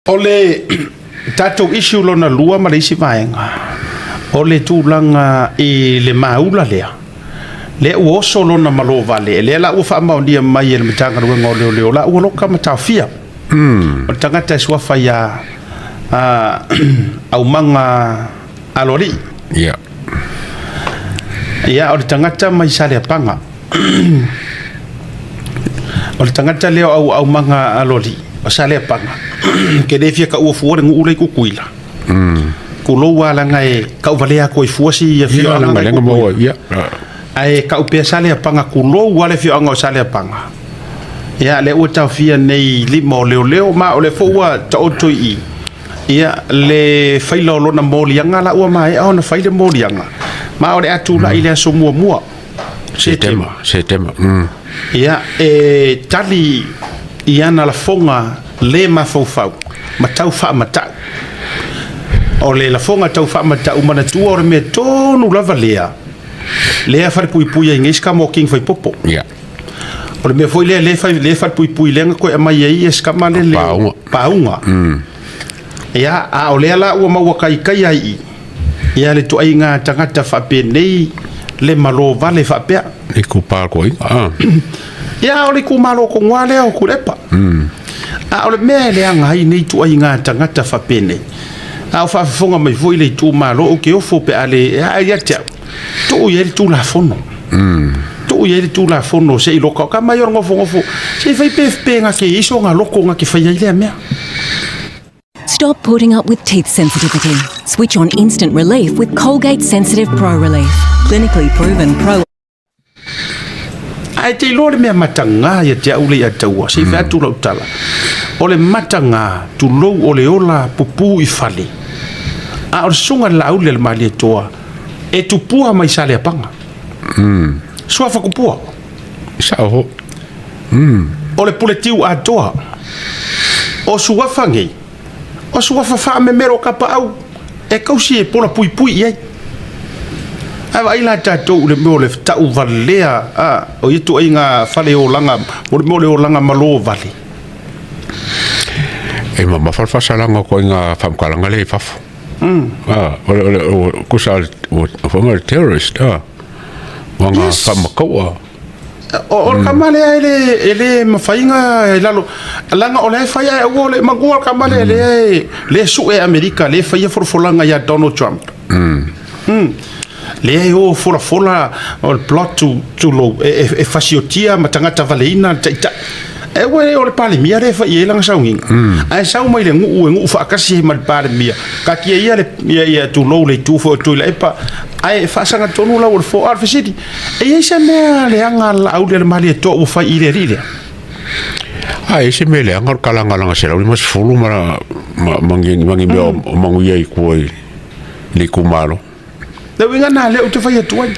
O le tatou issue lona lua ma le isi vaega, o le tulaga i le maula lea, lea ua oso lona malovale, lea la ua faamaonia mai e le Matagaluega o Leoleo, la ua loka ma taofia. O le tagata e suafa ia Aumaga Aloalii. Ia, o le tagata mai Saleapaga. O le tagata lea o Aumaga Aloalii o Saleapaga, ke le fia taua fua le nuu lea i Tutuila. Tulou lava leaga e tauvalea atu ai fua si afioaga la i Tutuila. Ae tau pea Saleapaga, tulou lava le afioaga o Saleapaga. Ia, lea ua taofia nei i lima o leoleo, ma o lea foi ua taoto i i ia le faila o lona moliaga la ua maea ona fai le moliaga, ma o le a tulai i le aso 1 Setema. Setema. Ia, e tali i ana lafoga le mafaufau ma tau faamatau. O le lafoga tau faamatau, manatua o le mea tonu lava lea, lea falepuipui ai nei si kama o King Faipopo. O le mea foi lea, lea falepuipui lea na toe aumai ai ia si kama lea, Pauga. Pauga. Ia, a o lea la ua maua taitai ai i ia le ituaiga tagata faapenei le malo vale faapea. Le itupa koiga. Ah. Ia, o le itumalo tonu lava lea o Tuilaepa. A o le mea e leaga ai nei ituaiga tagata faapenei, a o faafofoga mai foi le itumalo, ou te ofo pe a le a ia te au, tuu i ai le Tulafono. Tuu i ai le Tulafono se i loka ka mai o le nofonofo, se i fai pe pe na te iso na loko na te fai ai lea mea. Stop putting up with teeth sensitivity. Switch on instant relief with Colgate Sensitive Pro Relief. Clinically proven pro. Ae te iloa le mea matagā ia te au le ia taua, se i fai atu lau tala. O le matagā, tulou o le ola pupū i fale. A o le susuga i le Laauli a le Malietoa, e tupua mai Saleapaga. Suafa tupua. Sao ho. O le puletiu atoa. O suafa nei, o suafa faamemelo o kapaau e tausi e pola puipui i ai. Ae vaai la tatou i le mea o le tauvalea a, o ia ituaiga fale olaga, o le mea o le olaga malo vale. E mamafa le faasalaga o ituaiga faamatalaga lea i fafo. Ah, o le, o le, o, kusa o le, o, o le terrorist, ah. Wanga Yes. whamakaua. O le kama lea e le, e le mafai na i lalo. Leaga o lea e fai ae aua o le manatua le kama lea lea e lea e sue e Amerika lea e faia folafolaga ia Donald Trump. Mm. Lea e o folafola o le plot to, tulou e, e, e fasiotia ma tagata valeina le taitai. E ua le o le Palemia lea e fai i ai lana sauniga. Ae sau mai le nuu e nuu faatasi ai ma le Palemia. Taatia ia le ia, ia tulou le itu foi o Tuilaepa ae faasagatonu lau o le fo. A o le fesili, e i ai se mea leaga a le Laauli a le Malietoa ua fai i le alii lea? A e se mea leaga o le kalagalaga 150 ma, ma, ma, ni, ma ni mea o manuia i tua i le itumalo. Le uiga lena lea ou te fai atu ai.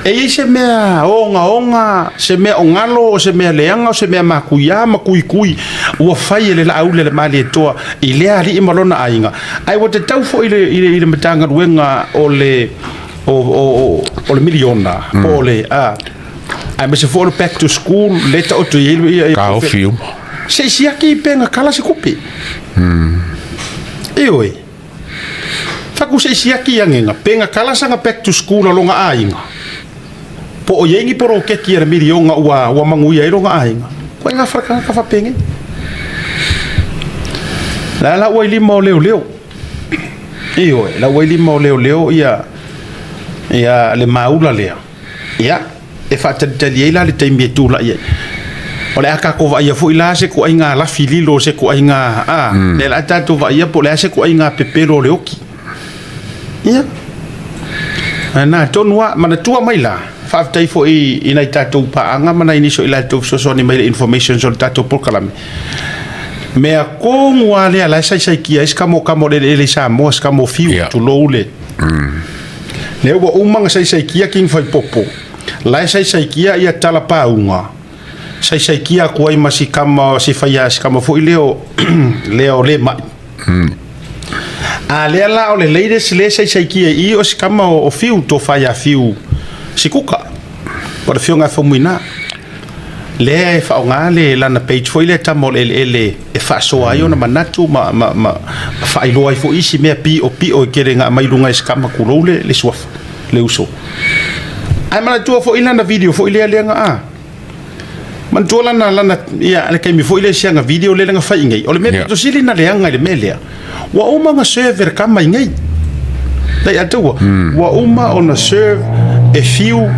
E i ai se mea ogaoga, se mea o galo, o se mea leaga, o se mea matuia ma kuikui ua fai e le Laauli a le Malietoa i lea alii ma lona aiga. Ae ua tatau foi i le, i le, i le Matagaluega o le, o, o, o, o le miliona, po o le, a, aemaise foi o le back to school, lea e taoto i ai ia, ia, Taofi uma. Se i siaki pe na kala se kupe. Ioe. Faku se i siaki angega pe na kala sanga back to school a longa aiga. Po o i ai ni poroketi a le milionga ua ua manuia ai longa aiga. Koe nga wharakanga ka whapenge. La la ua i lima o leoleo. Ioe, la ua i lima o leoleo ia ia le maula lea. Ia, e faatalitali ai la le taimi e tulai ai. O le a tatou vaaia foi la se ituaiga lafi lilo, se ituaiga, a, lea o le a tatou vaaia po o le a se ituaiga pepelo o le oti. Ia, na tonu lava, manatua mai la, faafetai foi i nai tatou paaga ma nai nisi o i latou fesoasoani mai i le informations o le tatou polokalame. Mea tonu lava lea la e saisaitia ai se kamokamo o le eleele i Samoa, se kamo fiu, tulou le. Lea ua uma ona saisaitia King Faipopo, la e saisaitia ia Talapauga, saisaitia atu ai ma si kama, si faia, si kama foi lea o, lea o Lemai. A lea la o le latest lea e saisaitia i i o si kama o, o Fiu, tofa ia Fiu Sikuka, o le afioga ia Faumuina. Lea e faaaoga le lana page foi lea tama o le eleele e faasoa ai ona manatu ma ma ma ma faailoa ai foi isi mea piopio e tele na aumai i luga e se tama tulou le le suafa le uso. Ae manatua foi lana video foi lea lea na a manatua lana lana ia le taimi foi lea i siana video lea na fai i nei. O le mea pito sili na leaga i le mea lea, ua uma ona serve e le tama i nei. Dai atua, ua uma ona serve e fiu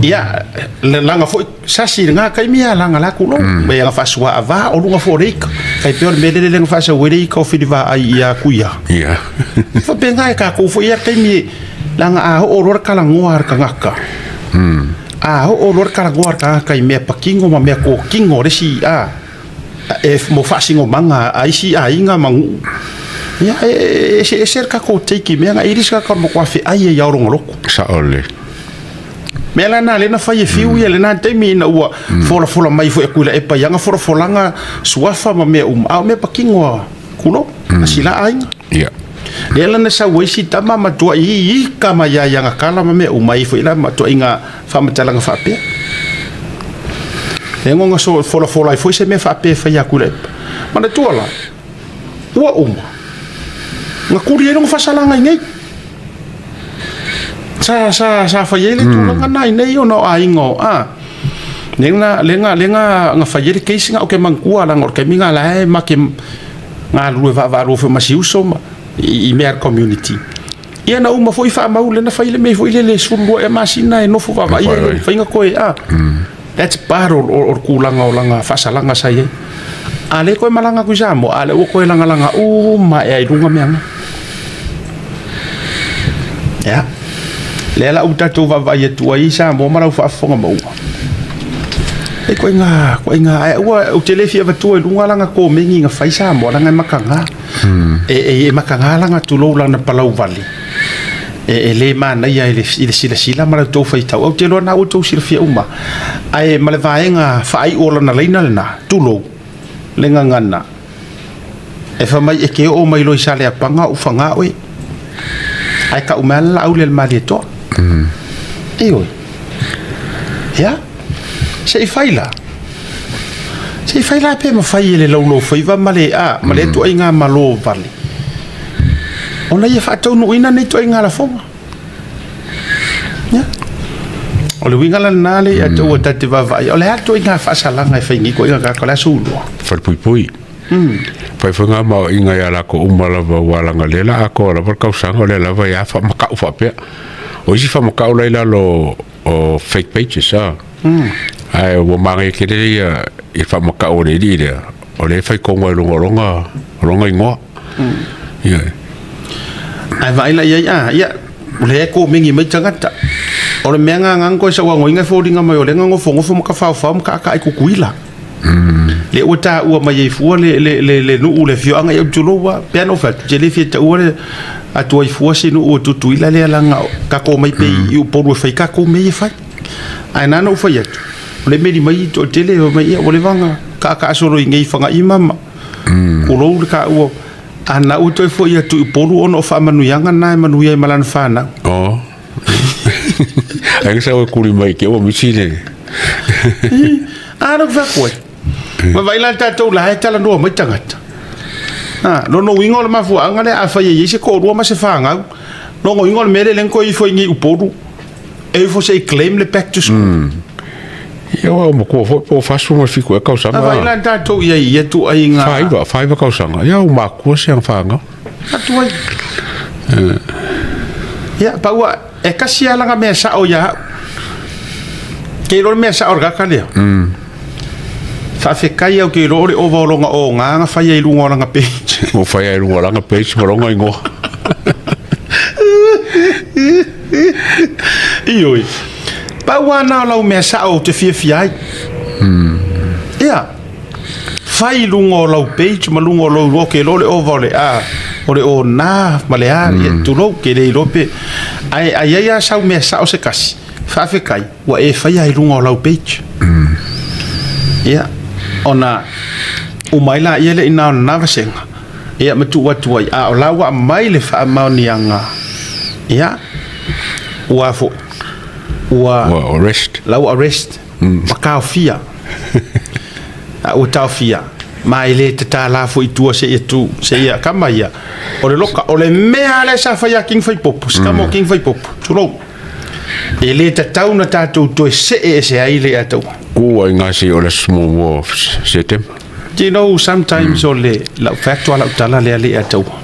ia le lana foi sasi i lena taimi a lana la tulou. Ia na faasua ava o luga foi o le ika. Tai pei o le mea lele lea na faasau ai le ika o Filivaai ia Kuia. Ia. Faapena e tatou foi ia taimi leaga a oo loa le talanoa a le tagata, a oo loa le talanoa a le tagata i mea patino ma mea totino a le isi a, e mo faasinomaga a isi aiga ma nuu, ia e eseese le tatou take i mea na. E i ai le isi tagata o le matua feai ai lava o lona loto. Sao lelei. Mea la na lea na fai e fiu ia lena taimi ina ua folafola mai foi e Tuilaepa i ana folafolaga suafa ma mea uma, a o mea patino a Kulo, a sila aiga. Ia. Lea la na sau ai si tama matuai ika mai ai ana kala ma mea uma ai foi la matuaiga faamatalaga faapea. Lea na so folafola ai foi se mea faapea e fai a Tuilaepa. Manatua la, ua uma, na tuli ai lona faasalaga i nei. Sa, sa, sa fai ai le tulaga na i nei ona o aiga o, a, lea na, lea na, lea na, na fai ai le case na o ke manatua leaga o le taimi na la e ma ke galulue vaavaalua foi ma si uso ma i, i mea a le community. Ia na uma foi faamau lea na fai le mea foi lele 12 ea masina e nofo vaavaai ai le mafai ona toe, a. That's part o, o, o le tulaga o lana faasalaga sa i ai. A lea toe malaga atu i Samoa, a lea ua toe lagalaga uma ae ai luga mea na. Ia. Lea la ua tatou vaavaai atu ai i Samoa ma lau faafofoga maua. E koinga, koinga, ae ua, ou te le fia avatua i luga lana komeni na fai Samoa, lana e makaga. E, e, e makaga lana tulou lana palau vale. E, e le manaia i le, i le silasila ma la outou faitau. Ou te iloa na ua outou silafia uma. Ae ma le vaega faaiu o lana laina lena, tulou, le gagana, e fai mai e te oo mai loa i Saleapaga ou faga oe. Ae tau mai lava le laau lea i le Malietoa. Ioe. Ia, se i fai la. Se i fai la pe mafai e le laulaufaiva ma le, a, ma lea ituaiga malo vale ona ia faataunuuina nei ituaiga lafoga. Ia. O le uiga la lena le ia te ua ta te vaavaai, o le a le ituaiga faasalaga e fai nei ituaiga tagata, o le a sou iloa? Falepuipui. Fai foi ngā maoaiga ia lakou uma lava ua laga lea la atoa lava le tausaga o lea lava ia faamata'u faapea. O isi faamata'u la i lalo o fake pages a. Ae ua manaia tele ia i le faamata'u a le alii lea, o lea e fai tonu lava i luga o lona o lona igoa. Ioe. Ae vaai la i ai, a, ia, o lea e komeni mai tagata. O le mea na na toe sauanoina e foliga mai o lea na nofonofo ma tafaofao ma taataa i Tutuila. Lea ua taua mai ai fua le, le, le, le nuu le afioaga ia tulou lava. Pei lava ona ou fai atu, ou te le fia taua le atu ai fua se nuu o Tutuila lea leaga tatou omai pea i Upolu e fai tatou mea ia e fai. Ae na ona ou fai atu, o lea e meli mai toatele fai mai, ia ua leva ona taataa solo i inei i Fagaima ma tulou le taua. A na ua toe foi atu i Upolu ona o faamanuiaga na e manuia ai ma lana fanau. Oh. Ai sa ua kuli mai ke ua misi le. A lou fai atu ai. Ma vai la tatou la e talanoa mai tagata. A, lona uiga o le mafuaaga lea afai e i ai se toalua ma se fanau, lona uiga o le mea lea lea na toe ifo ai nei i Upolu, e ifo se i claim le back to school. Ia ua matua foi po o 47 ea tausaga. A vai la tatou i ai i ia ituaiga. 49, 49 tausaga. Ia ua matua si ana fanau. Atu ai. Ia, pau a, e kasi lava lana mea sao ia au. Ke iloa le mea sao o le tagata lea. Faafetai au ke iloa o le ova o lona oga na fai ai i luga o lana page. Ua fai ai i luga o lana page ma lona igoa. Ioe. Pau lava na o lau mea sao ou te fiafia ai. Ia. Fai i luga o lau page ma luga o lou igoa, ke iloa o le ova o le a, o le ona ma le a, ia, tulou, ke le iloa pe, ae a i ai lava sau mea sao se kasi, faafetai, ua e faia i luga o lau page. Ia, ona uma ai laia lea i ina o lena vasega, ia ma tuu atu ai, a o la ua aumai le faamaoniaga, ia, ua foi, ua, Ua arrest. La ua arrest, ma taofia. A ua taofia. Ma e le tatala foi i tua seia tu, seia kama ia. O le loka, o le mea lea sa fai a King Faipopo, si kama o King Faipopo, tulou. E le tatau na tatou toe see ese ai le ataua. Ku ai ngā se o le aso muamua o Setema. Do you know, sometimes o le, lau fai atu lava lau tala lea le ataua.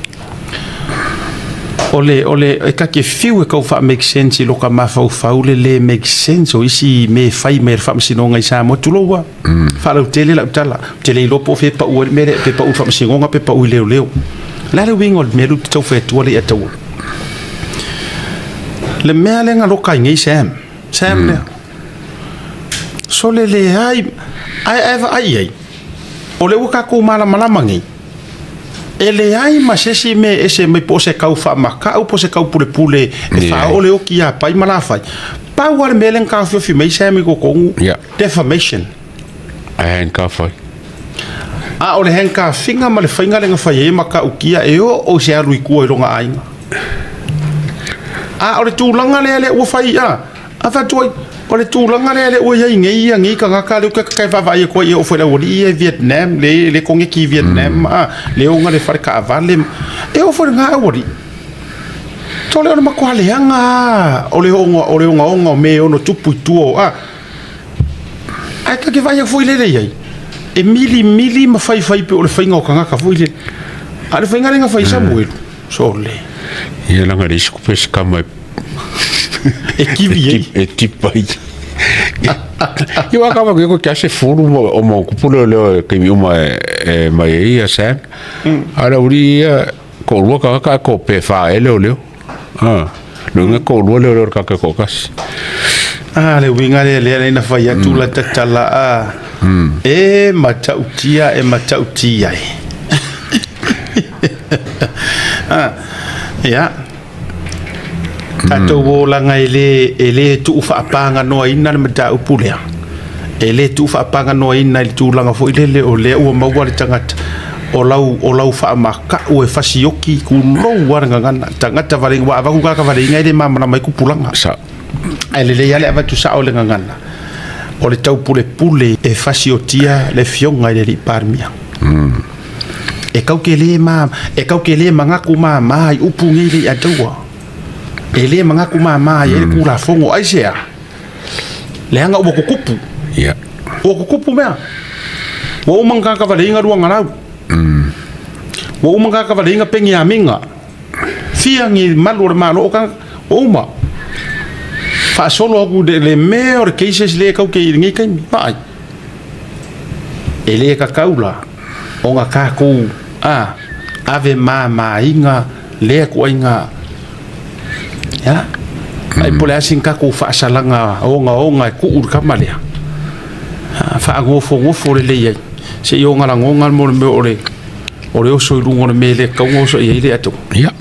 O le, o le, e ta te fiu e tau faa make sense i loka mafaufau le le make sense o isi mea e fai mai e le Faamasinoga i Samoa, tulou lava. Faalautele lau tala, ou te le iloa po o fea e pau ai le mea lea, pe pau i le Faamasinoga pe pau i leoleo. O le a le uiga o le mea lea ou te tau fai atua le ataua? Le mea lea na loka ai nei Sam, Sam lea. Sole leai, ae ae vaai i ai, o lea ua tatou malamalama nei, e leai ma se isi mea e ese mai po o se tau faamatau po o se tau pulepule e faaoo le oti ia Pai ma Lafai. Pau lava le mea lea na taofiofi mai Sam i totonu, defamation. Ae handcuff ai. A o le handcuffiga ma le faiga lea na fai ai e matautia e oo i se alu i tua i lona aiga. A o le tulaga lea lea ua fai a, a fai atu ai, o le tulaga lea lea ua i ai nei ia nei tagata lea ou te vaavaai atu ai e oo foi i le aualii ia i Vietnam, le le koneti i Vietnam, a, le ona le fale taavale, e oo foi i lena aualii. Tole o le matua leaga lava o le o le ogaoga o mea e ono tupu i tua o, a, Ae ta te vaai atu foi lele i ai, e milimili ma faifai pei o le faiga o tagata foi lele. A o le faiga lea na fai ai Samuelu, sole. Ia leaga le isi kupe se kama e E kivi ai. E tipa ai. Ia wa kama ko kia se fulu mo o mo kupu leo leo e kaimi uma e, e mai ai ia Sam. Ara uri ia ko rua ka ka ko pe fa e leo leo. Ah, no nga ko lua leo leo ka ka ko kasi. Ah, le uiga lea lea lea na fai atu la tatala a. E matautia, e matautia e. Ah, ia. Tatou olaga e le, e le tuu faapaganoaina le mataupu lea. E le tuu faapaganoaina i le tulaga foi lele o lea ua maua le tagata o lau, o lau faamaka'u e fasioki, tulou lava le gagana, tagata vale, ua avatu tagata valeiga e le malamalama ai tupulaga. Sao. Ae lelei lava le avatu sao i le gagana, o le taupulepule e fasiotia le Afioga i le Alii Palemia. E kau ke le ma, e kau ke le manatu māmā i upu nei le ia taua. E le manatu māmā i ai le Tulafono, aisea? Leaga ua tutupu. Ia. Ua tutupu mea. Ua uma ona tagata valeiga luagalau. Ua uma ona tagata valeiga peniamina. Fia ni malu o le Malo o tagata. Ua uma. Faasolo atu i le mea o le cases lea e tau te i lenei taimi. Vaai. E le tatau la ona tatou a ave mamaina lea ituaiga ia ai po o le a sina tatou faasalaga ogaoga e tuu i le tama lea, faanofonofo lelei ai seia oga lagoga le mea o le oso i luga o le mea e le tatau ona oso i ai le atunuu. Ia.